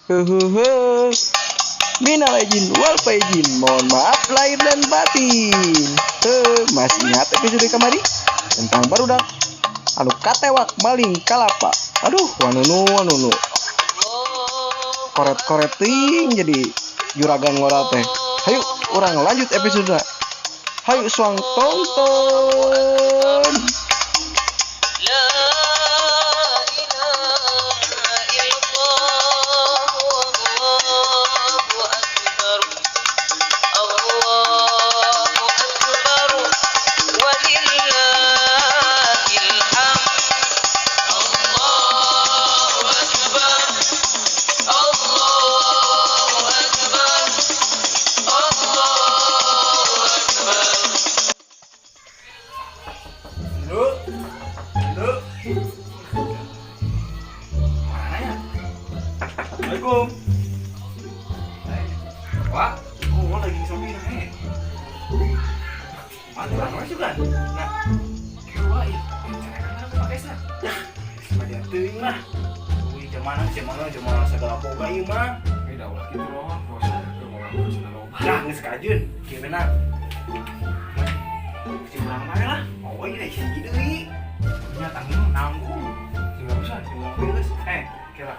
Hehehe. Minal aidin wal faizin. Mohon maaf lahir dan batin. Heh, masih ingat episode kemarin tentang barudak anu katewak maling kalapa. Aduh, wanunu wanunu. Koret-koret ting jadi juragan ngora teh. Hayu, urang lanjut episode. Hayu suang tonton. لا إله إلا الله والله أكبر الله أكبر ولله الحمد الله أكبر الله أكبر الله أكبر. Lu, lu. Mana ya? Assalamualaikum. Wah, oh lagi shopping nih. Mana orang juga? Nah, kira ya. Cara aku pakai sah. Ya, sama dia teuing lah. Wih, zaman zaman zaman segala boga ieu mah. Eh, dah ulah gitu loh, bosan, ke mau bosan loba. Lah, geus kajeun, kieu benar. Si urang mah lah. Oh, iya hiji deui. Nya tanggung nanggung. Tinggal bisa. Geus, eh, kira.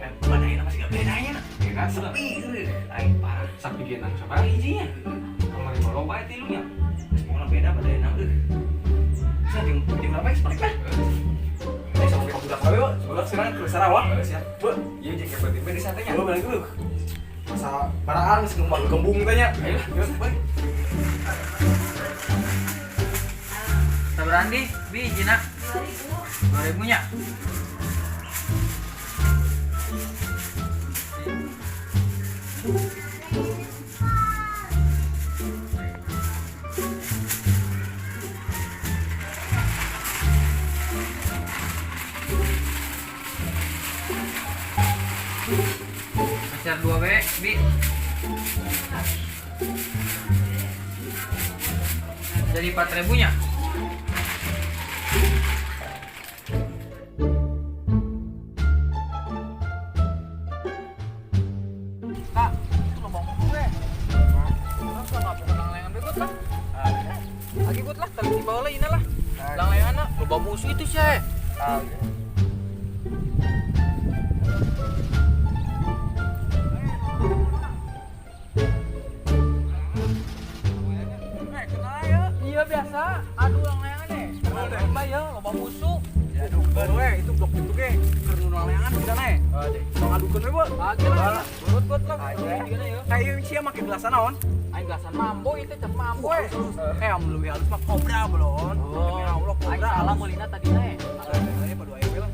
Eh, bedanya masih gak bedanya. Ya kan, sudah. Sepi euy. Aing parah. Sapi genang Parah coba. hijinya. Kemarin mau loba ya tilunya. Geus pokona beda bedanya euy. Bisa jeung jeung berapa geus balik lah. Eh, sama ka budak we, budak sekarang ke Sarawak. Siap. Bu, Iya, jeung hebat di satenya. gua balik dulu. Masa paraan geus gembang gembung teh nya. Ayo lah. Geus, balik. Sabarandi, bi jina 2000 nya. Meser 2 B, bi. Jadi 4000 nya. Kak, itu lo bangun gue. Orang suka nggak bukan langlayangan begot lah. Lagi got lah, kali di bawah lah, ina lah. Langlayangan lah, lo bawa musuh itu sih. Iya biasa, aduh langlayangan deh. Lomba ya, loba musuh. Ya adukeun we, itu blok itu ge keur nu layangan di sana. Tong adukeun we, Bu. Lagi lah, urut got lah. Aja. Kayak sia make gelasan naon? Aing gelasan mambo itu cap mambo. Eh, am leuwih halus mah kobra belon. Demi Allah Aing kobra. salah meulina tadi teh. Ayo pada aing we lah.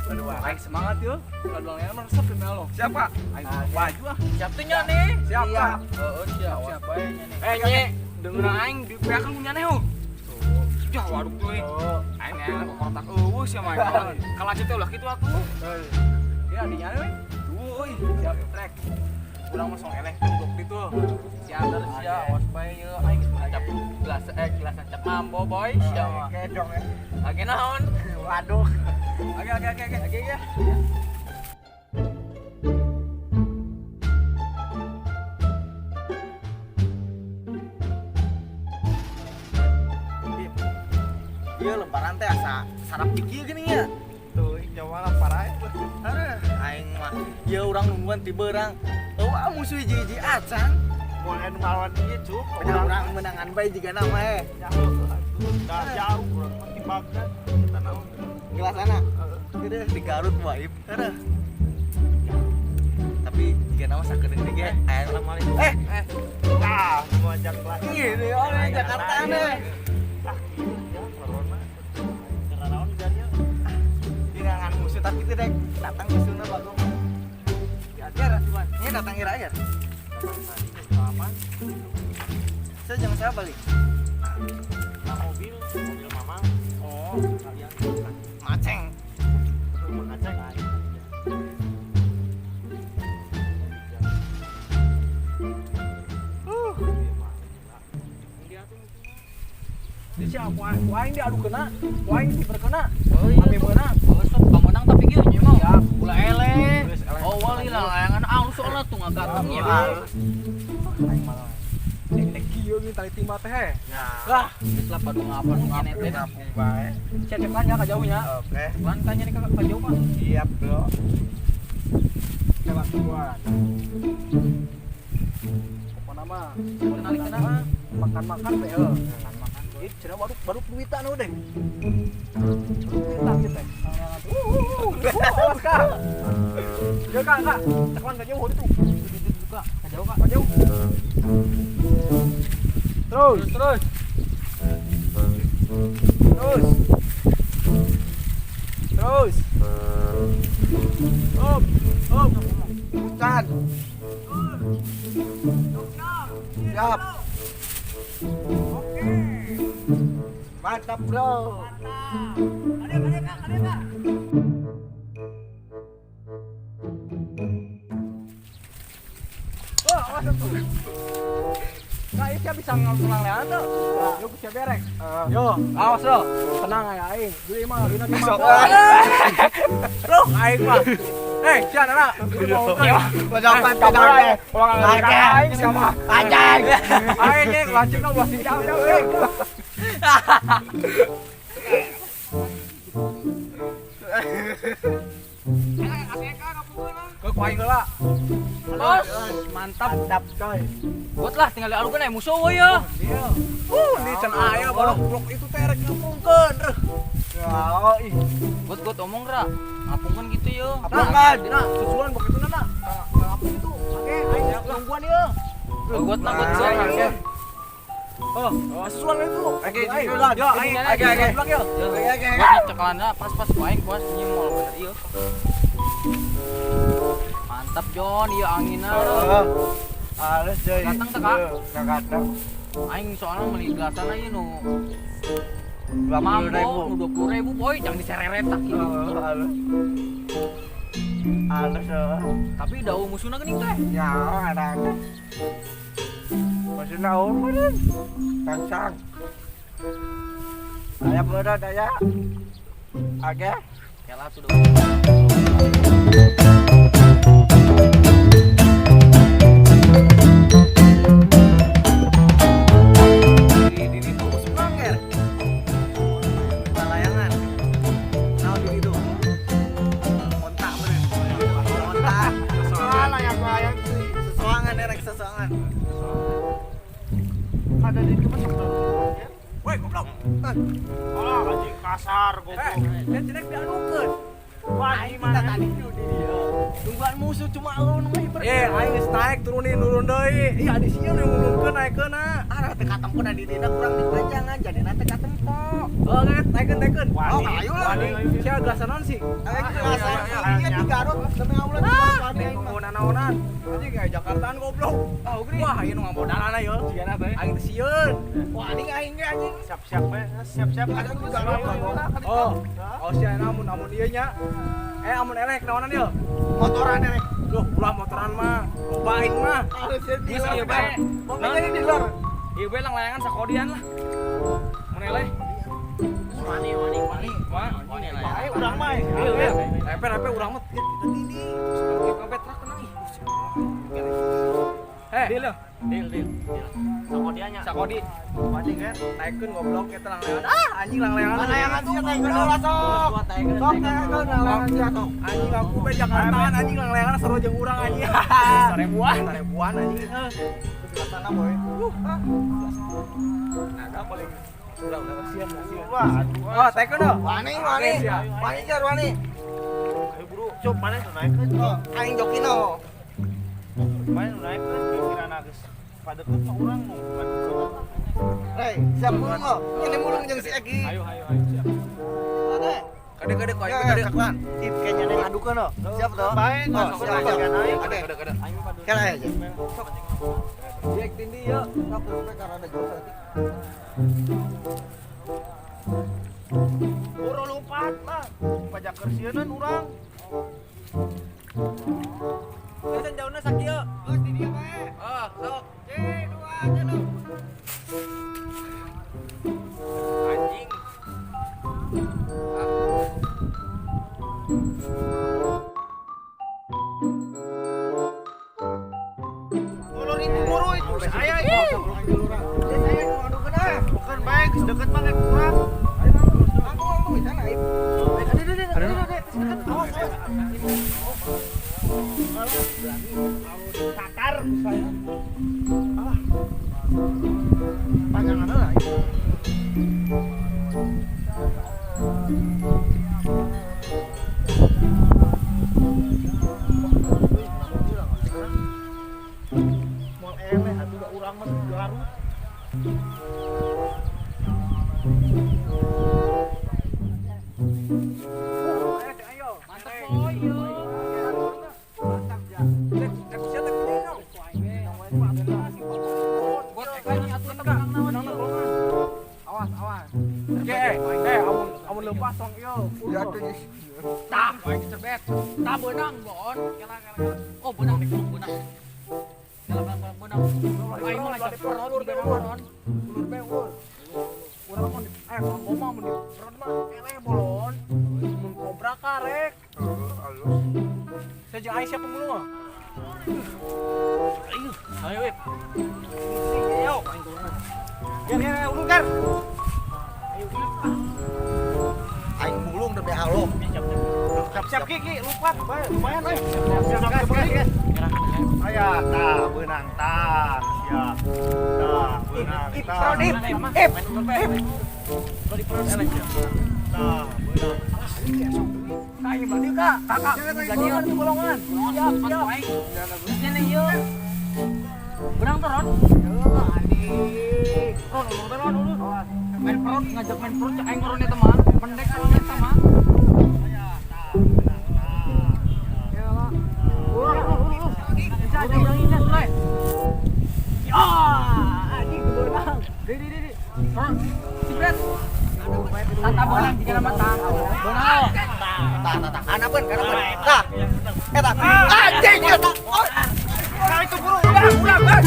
Aduh, aing semangat yo. Kalau layangan mah resep demi Allah. Siapa? Aing baju ah. Siap tuh nya nih. Siap, Kak. Heeh, siap. Siap bae nya nih. Eh, nye, denger aing di peakeun punya nih. Ya, waduh tuh. Aing enak kok kotak eueuh sia mah. Kalau aja teh ulah kitu atuh. Ya adinya we. Tuh, euy, siap trek. Urang mah song eleh tuh blok itu. Siap terus ya, awas bae ye aing geus cap gelas gelasan cap mambo boy, siap mah. Kedong ya. Lagi naon? Waduh. Oke, oke, oke, oke. Lagi ya. Iya lebaran teh asa sarap pikir gini ya. Tuh, jawa lah parah. Aduh, aing mah ya urang nungguan ti beurang. Eueuh musuh hiji-hiji acan. Mau anu ngalawan ieu, Cuk. Menang urang menangan bae jiga nama eh. Jauh. Dah jauh urang mah di Baghdad. Kita naon. Gelasana. Aduh, di Garut waib. Aduh. Tapi jiga nama sakedeung deui ge. Aya Assalamualaikum. Eh, Ah, mau ajak kelas. ini orang Jakarta nih. Ah, iya, corona. Karena naon jadinya? Dinangan musuh tapi tidak datang musuhna bagong. Diajar ini datang ira aja. Apa? Saya jangan saya balik. Nah, mobil, mobil mama. Oh, Kalian maceng. rumah aja. Siapa? Aing diadu kena, aing diperkena. Oh iya. Ame meunang. Oh, sok kamu menang tapi kieu nya mah. Siap. Ulah eleh. Geus eleh. Oh, wali Bener tuh ngagateng ya. Aing malah. Dek kieu nih tali timba teh. Lah, geus lah padu ngapa nu nyenet teh. Ngapung bae. Cek ya ka jauhnya. Oke. Lan tanya nih ka jauh mah. Siap, Bro. Lewat tuan. Pokona mah, Kenali kenal. makan-makan teh heuh. Makan-makan. Ih, cenah baru duitan udah. Duitan kieu teh. Awas Kak. Ya Kak, Kak. Ceklan ka jauh itu. Buka, ka jauh Kak. Ka jauh. Terus, Terus. terus. Terus. Up, up. Hutan. Siap. Oke. Mantap, Bro. Ada, Kak, ada, Kak. Wah, awas tuh. Kak, ini siapa bisa ngulang lean tuh? Yo, siap berek. Yo, awas lo. Tenang ya aing. Dulu mah dina cuma. Loh, aing mah. Eh, siapa anak? Mau kamera. Aing sama. Anjing. Aing nih lancip no ulah jauh jauh. Ke ku aing heula. Bos, mantap. Mantap, coy. Buat lah tinggal dialukeun aya musuh we ya. Di can aya balok blok itu teh rek ngapungkeun. Ya, ih. Buat buat omong ra. Ngapungkeun gitu ya. Ngapungkeun. Dina susulan bok itu na. Ngapung itu. Oke, aing nungguan ieu. Buat lah buat buat. Oh, susulan itu. Oke, susulan. Yo, aing Oke, aing pulang yo. Oke, oke. Buat cekelanna pas-pas ku aing puas nyimol bener ieu. Mantap Jon, ieu anginna. Halus deui. Datang teh, Kak? Datang. Aing soalnya meuli gelasan aja nu 20.000. mambo nu 20.000 boy, jangan disereret tak gitu. Halus. Halus. Tapi dau musuhna geuning teh. Ya, ada. Musuhna eueuh. Tangsang. Aya beureuh aya. Oke. Kela tuh. Di itu musuh ger. Layangan. Naon di itu? Kontak bener. Kontak. Layang-layang sesoangan erek sesoangan. Ada di itu masuk tuh. Woi, goblok. Alah, anjing kasar goblok. Eh, dia cenek diadukeun. Wah, Aing kita tadi tuh di dia. Tungguan musuh cuma lu nu mah. Eh, aing geus naik turunin nurun deui. Ih, adi sieun yang ngulungkeun naikeun na. Arah teu katempo da di dina kurang dipanjangan jadina teu katempo. Oh, naikeun naikeun. Oh, ayo lah. Sia gelasan naon sih? Ayo gelasan ieu di Garut demi Allah di Garut aing mah. Naonan. Anjing kayak Jakartaan goblok. Ah, Wah, ieu nu ngamodalan ieu. Cigana teh. Aing teh sieun. Wah, anjing aing ge anjing. Siap-siap we, siap-siap. Ada di Garut. Oh, oh sia amun amun ieu nya. Eh, amun elek naonan ieu? Motoran elek. Duh, ulah motoran mah. Loba aing mah. Harus jadi Geus dealer. ieu bae. Pokoknya jadi dealer. Ieu bae lang layangan sakodian lah. Mun eleh. Wani wani wani. Wah, Wani lah. Bae urang mah. Iya, iya. Leper leper urang mah kita tindi. Sampai truk tenang ih. Eh, Deal ya. Deal deal. Sakodiannya. Sakodi. anjing kan naikeun goblok eta lang layangan. Ah, anjing lang layangan. Layangan sia taikeun heula sok. Sok taikeun layangan sia sok. Anjing aku be Jakartaan anjing lang layangan seru jeung urang anjing. Seribuan. Seribuan anjing. Sana boy. Nah, paling udah udah kasihan kasihan. Wah, aduh. Oh, taikeun dong. Wani wani. Wani jar wani. Ayo buru, cuk mana nu naikeun? Aing jokino. Mana nu naikeun pikiranna geus padeket mah urang nu padeket. Rey, siap mulung oh. Ini mulung jeung si Egi. Ayo ayo ayo siap. Mana? Kade-kade kok Ya, aing kade. caklan. Tip kayaknya deh ngadukeun oh. Siap toh? Bae, Oh, siap. siap. Kade, Kade kade. Kela aja. Jack tindi yo. Sok supaya karena ada jauh saeutik. Buru lompat lah. Pajak kersieun urang. Geus jauhna sakieu. Geus di dieu bae. Oh, sok. C dua aja lu. Anjing. Aya ieu. Bukan baik, deket mah kurang. Anggung bisa naik. Ada. Awas. Takar saya. Alah. Panjangan lah. Moal eleh atuh da urang mah Garut. Mantap boy. Mantap ya. Awas, awas. Amun lepas tong ieu. Ya tuh. Tah, aing cerbet. Tah beunang bon. Kela kela. Oh, beunang nih, beunang. Kela kela beunang. Aing mah ngajak ulur be ulur. Ulur be ulur. Urang mun boma mun diperot mah eleh bolon. Mun kobra karek. Heeh, alus. Saya jeung aing siapa pemulung mah? Ayo, ayo, Wip. Ayo. Ya, ulur kar. Ayo, aing mulung demi Allah. Siap Ki, lupa, lumayan euy. Siap, siap. Aya, tah beunang tah, sia. Tah beunang tah. Ip, ip, ip. Tah beunang. Kak, ini balik kak. Kakak, jadi di bolongan. Siap, siap. Ini ieu. Beunang tuh, Ron. Adik. Ron, ulur Ron, ulur. Main perut, ngajak main perut, cek aing ngoron eta mah. Pendek ron eta mah. Ulur, ulur, ulur. Bisa, bisa, bisa. Ya, anjing beunang. Di, di, di. Ron, si Brad. Tata beunang jika nama tah. Beunang. Tah, tah, tah. Kanapeun, kanapeun. Tah. Eta. Anjing eta. Nah, itu buru ulang, ulang, ulang.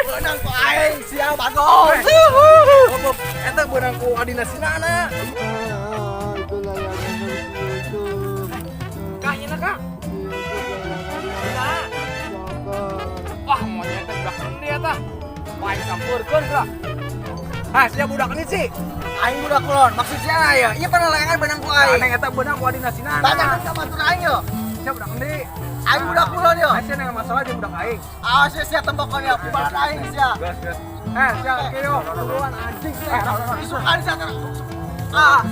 Beunang ku aing sia bagong. Eta beunang ku adina sinana. Kak, nyeuna Kak. Wah, monyet teh budak endi eta? Wah, aing sampeurkeun geura. Ah, sia budak ini sih. Aing budak kulon. Maksud sia aya. Ieu panalayangan beunang ku aing. Aneh eta beunang ku adina sinana. Tanyakeun ka batur aing yo. Sia budak endi? Aing budak kulon yo. Sia nang masalah jeung budak aing. Ah, sia sia tembokon yo. Bukan aing sia. Gas, gas. Sia kieu duluan anjing. Isukan sia teh. Ah.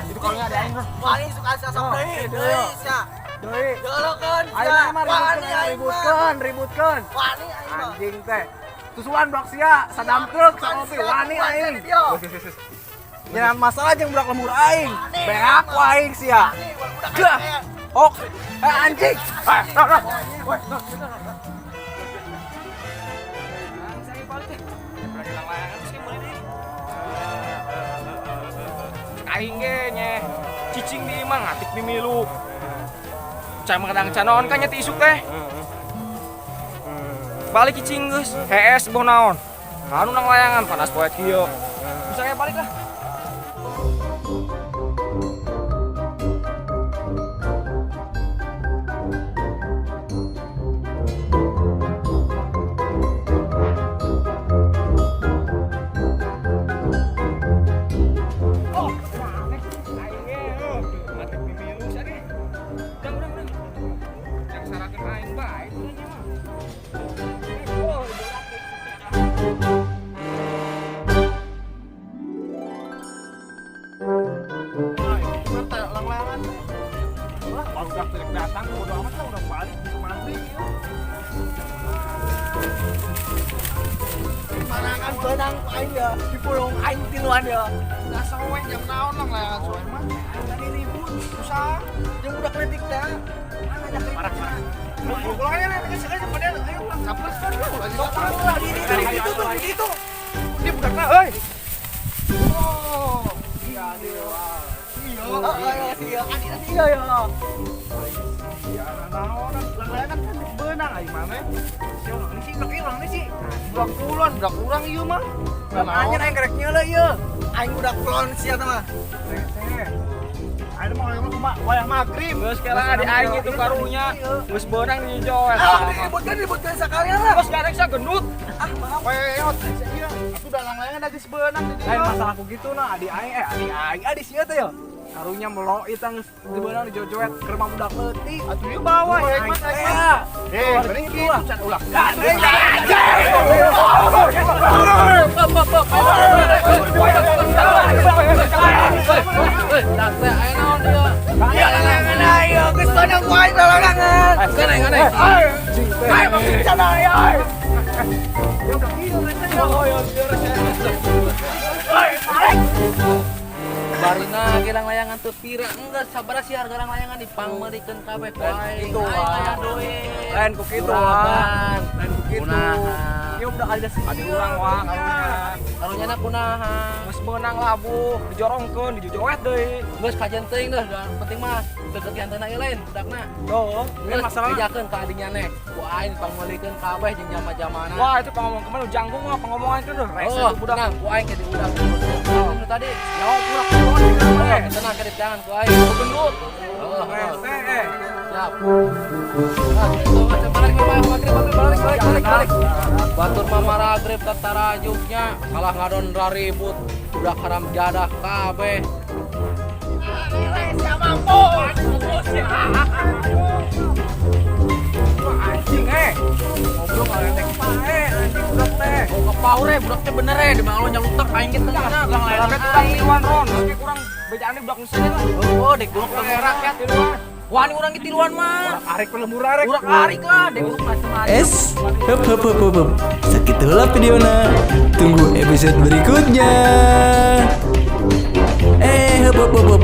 Itu kalau ada aing. Wani isukan sia sok deui, deui sia. Deui. Jolokeun sia. Aing mah Wani aing mah. ributkeun, ributkeun. Wani aing mah. Anjing teh. Tusuan budak sia, sadam truk sama mobil wani aing. Jangan masalah jeung budak lembur aing. Beak ku aing sia. Gah. Ok. Anjing. Dah, dah. Woi, dah. Aing ge nye cicing di imah ngatik mimilu. Cai mah kadang canoon kan nya ti isuk teh. Balik cicing geus, hees boh naon. Anu nang layangan panas poe kieu. Bisa ge balik lah. Aing bae nya mah. Budak teh datang bodo amat lah urang balik ke maghrib ieu. Marangan beunang ku aing ya, dipulung aing tiluan ya. Da soe jam naon lang layangan soe mah. Tadi ribut, susah. Jeung budak leutik teh. Mana ajak ribut. Pulang aja lah, geus geus pada ayo urang capres kan ulah Sok lah di di itu tuh, di itu. Di budakna euy. Oh, Iya dewa. iya. Oh, iya sih, iya. Adik iya ya. Iya, naon lang layangan kan geus beunang aing mah. Si orang ini sih, budak orang ini sih. Budak kulon, budak urang ieu mah. Makanya aing kerek nyeule ieu. Aing udah kulon sia teh mah. Rese. Aing mah hoyong kumaha wayah magrib. Geus kela di aing itu karunya. Geus beunang di joet. Ah, diributkan sekalian lah. Geus garek sia gendut. Ah, maaf. Peot iya. Atuh da lang layangan da geus beunang di Lain dieu. masalah ku gitu nah adik aing adik aing adik sia teh ya. Karunya melok eta geus beunang di jojoet ke rumah budak leutik. Atuh ieu bawa ya Aing mah teh. aing mah. Eh, beri kitu can ulah. Ya layangan ayo, geus beunang ku aing layangan. Ayo makin sana ayo. Barina gelang layangan teu pira enggak sabar sih harga lang layangan dipangmeurikeun kabeh ku aing. Gitu, Aing Wak. aya duit. Lain ku kitu, Wak. Kunahan. Lain ku kitu. Kunahan. Ieu udah ada sih. Adi urang wah karunya. Karunya na kunahan. Geus beunang labuh, dijorongkeun, dijojoet deui. Geus kajian teuing deh, dan penting mah deket hantena ieu lain budakna. Tuh, ini Geus masalah bejakeun ka adinya neh. Ku aing dipangmeulikeun kabeh jeung jama-jamana. Wah, itu pangomong kemana jangkung mah pangomongan itu duh rese Oh, tuh budak. tenang, ku aing ke di udah. Nu tadi. Nyawa pulang kulon di Oh, tenang ke di tangan ku aing. Gendut. Oh, rese eh. siap. Ah, gitu, macam balik, balik, balik, balik, balik, balik, balik. Batur mah maragrib tatarajuknya kalah ngadon raribut udah haram jadah kabeh. Wah, anjing eh. Ngobrol kalau tek pae anjing budak teh. Oh, kepaure budak teh bener eh di mana lo nyalutek aing ge teu ngeunah lang layangan Rakyat urang tiluan ron, geus kurang bejaan budak nu lah. Oh, dek gulung ke rakyat Tiluan. Wah, ini urang ge tiluan mah. Arek ke lembur arek. Urang arik lah, dek gulung macam arik. Es, hup hup hup hup hup. Segitulah videonya. Tunggu episode berikutnya. Hup hup hup hup.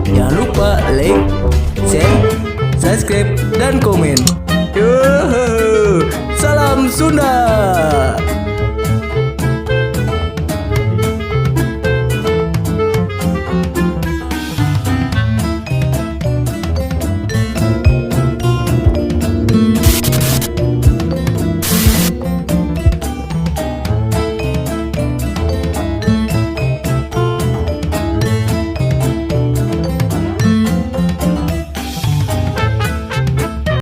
Jangan lupa like, share, subscribe, dan komen. Yuhuhu. Salam Sunda.